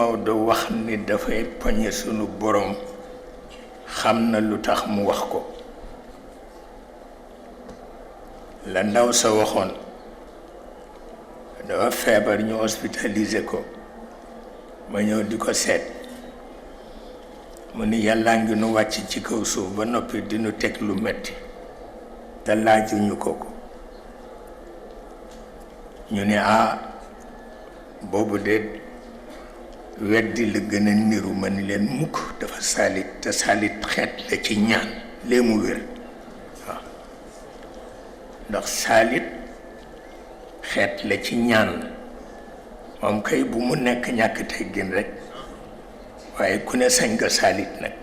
Maodo wax ni dafay poñe sunu borom xam na lu tax mu wax ko la ndaw sa waxoon dafa feebar ñu hospitalisé ko ma ñëw di ko seet mu ni yàllaa ngi nu wàcc ci kaw suuf ba noppi di nu teg lu metti te laajuñu ko ko ñu ne boobu de weddi la gën a niru ma ni leen mukk dafa saalit te saalit xeet la ci ñaan lee mu wér waaw ndax saalit xeet la ci ñaan moom kay bu mu nekk ñàkk teggin rek waaye ku ne sañ nga saalit nag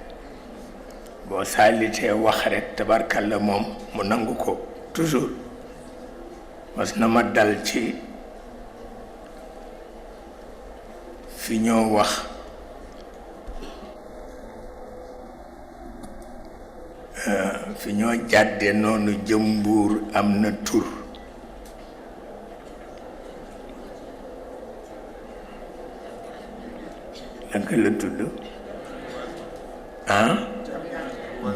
boo saalitee wax rek tabarkalla moom mu nangu ko toujours mas na ma dal ci fi ñoo wax fi ñoo jàdde noonu jëm Mbuur am na tur naka la tudd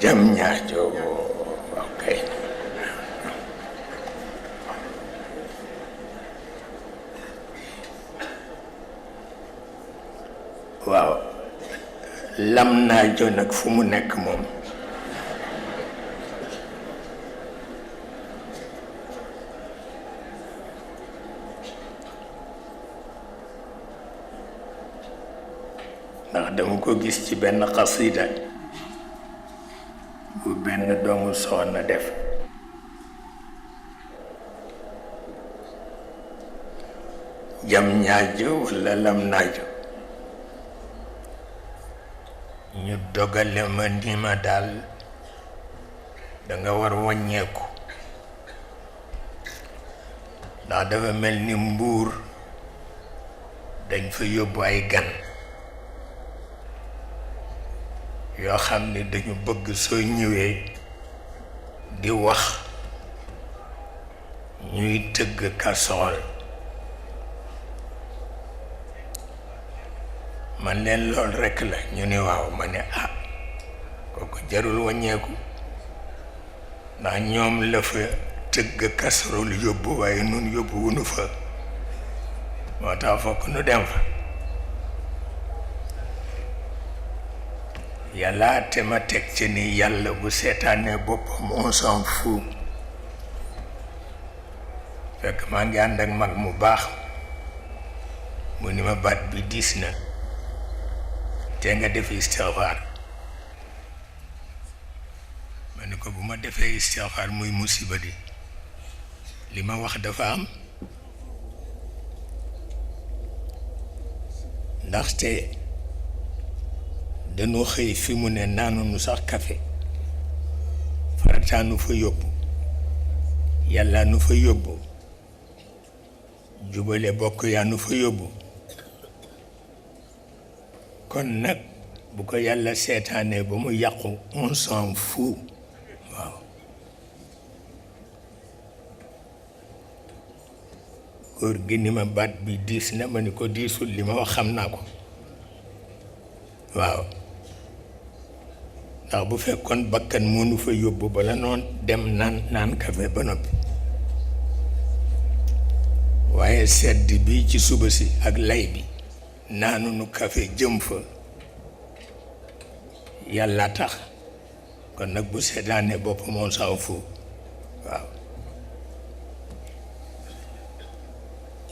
jam ñaajo ok waaw lam naajo nag fu mu nekk moom ndax dama ko gis ci benn xasida bu benn doomu soxna def jam ñaajo walla lam naajo ñu dogale ma ni ma daal danga war wàññeeku ndax dafa mel ni Mbuur dañ fa yóbbu ay gan yoo xam ne dañu bëgg soo ñëwee di wax ñuy tëgg kasool man leen lool rekk la ñu ne waaw ma ne kooku jarul wàññeeku ndax ñoom la fa tëgg kasool yóbbu waaye nun yóbbu wunu fa moo tax fokk nu dem fa yàlla te ma teg ci ni yàlla bu seetaanee boppam on s'en fout fekk maa ngi ànd ak mag mu baax mu ni ma baat bi diis na te nga def istixfaar ma ni ko bu ma defee istixfaar muy musiba di li ma wax dafa am ndaxte dañoo xëy fi mu ne naanunu sax kafe farataanu fa yóbbu yàlla nu fa yóbbu jubale bokk yaa nu fa yóbbu kon nag bu ko yàlla seetaanee ba mu yàqu on s'en fout waaw góor gi ni ma baat bi diis na ma ni ko diisul li ma wax xam naa ko waaw ndax bu fekkoon bakkan mënu fa yóbbu bala noon dem naan kafe ba noppi waaye sedd bi ci suba si ak lay bi naanunu kafe jëm fa yàlla tax kon nag bu seddaane bopp moom saw fu waaw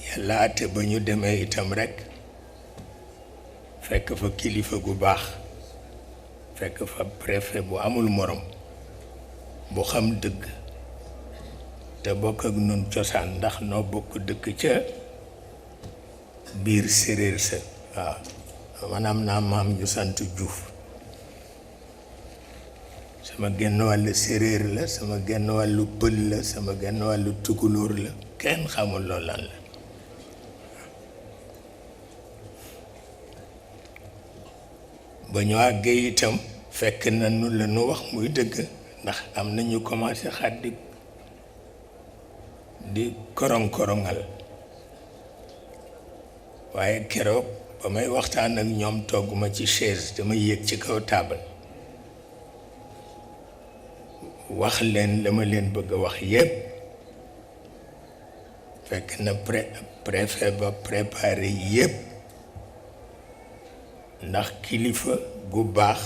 yàlla ate ba ñu demee itam rekk fekk fa kilifa gu baax fekk fa préfet bu amul morom bu xam dëgg te bokk ak nun cosaan ndax noo bokk dëkk ca biir séréer sa waaw man am naa maam ñu sant Juuf sama genn wàllu séréer la sama genn wàllu pël la sama genn wàllu tukulóor la kenn xamul loolu lan la ba ñu àggee itam fekk na nu la nu wax muy dëgg ndax am na ñu commencé xaddi di korong-korongal waaye keroog ba may waxtaan ak ñoom togguma ci chaise dama yéeg ci kaw taabal wax leen la ma leen bëgg a wax yépp fekk na préfet ba préparé yépp ndax kilifa gu baax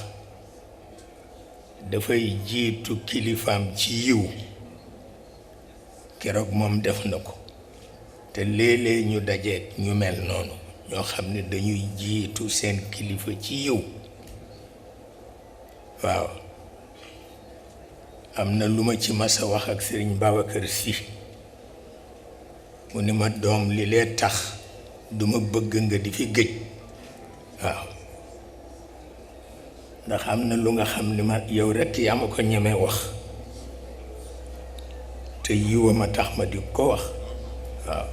dafay jiitu kilifaam ci yiw keroog moom def na ko te léeg-léeg ñu dajeek ñu mel noonu ñoo xam ne dañuy jiitu seen kilifa ci yiw waaw am na lu ma ci masa wax ak Sëriñ Babacar Sy mu ni ma doom li lee tax duma bëgg nga di fi gëj waaw ndax am na lu nga xam ni ma yow rekk yaa ma ko ñemee wax te yiwa ma tax ma di ko wax waaw